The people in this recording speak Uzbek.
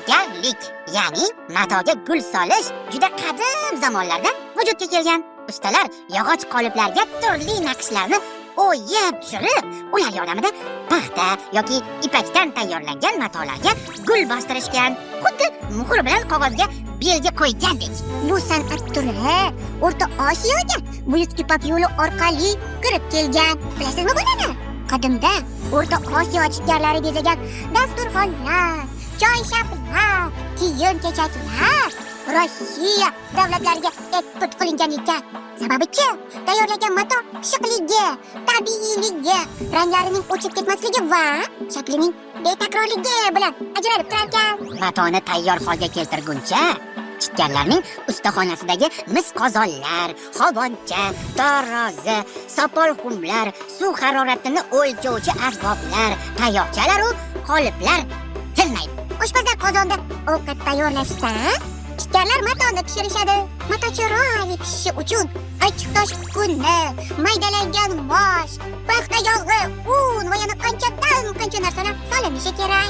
Chitganlik, ya'ni matoga gul solish juda qadim zamonlarda vujudga kelgan. Ustalar yog'och qoliplarga turli naqshlarni o'yib tushirib, ular yordamida paxta yoki ipakdan tayyorlangan matolarga gul bostirishgan. Xuddi muhr bilan qog'ozga belgi qo'ygandek. Bu san'at turi O'rta Osiyoga Buyuk Ipak yo'li orqali kirib kelgan. Bilasizmi, bolalar? Qadimda O'rta Osiyo chitgarlari bezagan dasturxonlar, choyshablar, kiyim-kechaklar Rossiya davlatlariga eksport qilingan ekan. Sababichi, tayyorlangan mato pishiqligi, tabiiyligi, ranglarining o'chib ketmasligi va shaklining betakrorligi bilan ajralib turar ekan. Matoni tayyor holga keltirguncha chitganlarning ustaxonasidagi mis qozonlar, xovoncha, tarozi, sopol xumlar, suv haroratini o'lchovchi asboblar, tayoqchalaru qoliplar tinmaydi. Oshpazlar qozonda ovqat tayyorlashsa, chitkarlar matoni pishirishadi. Mato chiroyli pishishi uchun achchiq tosh kukuni, maydalangan mosh, paxta yog'i, un va yana qanchadan qancha narsalar solinishi kerak.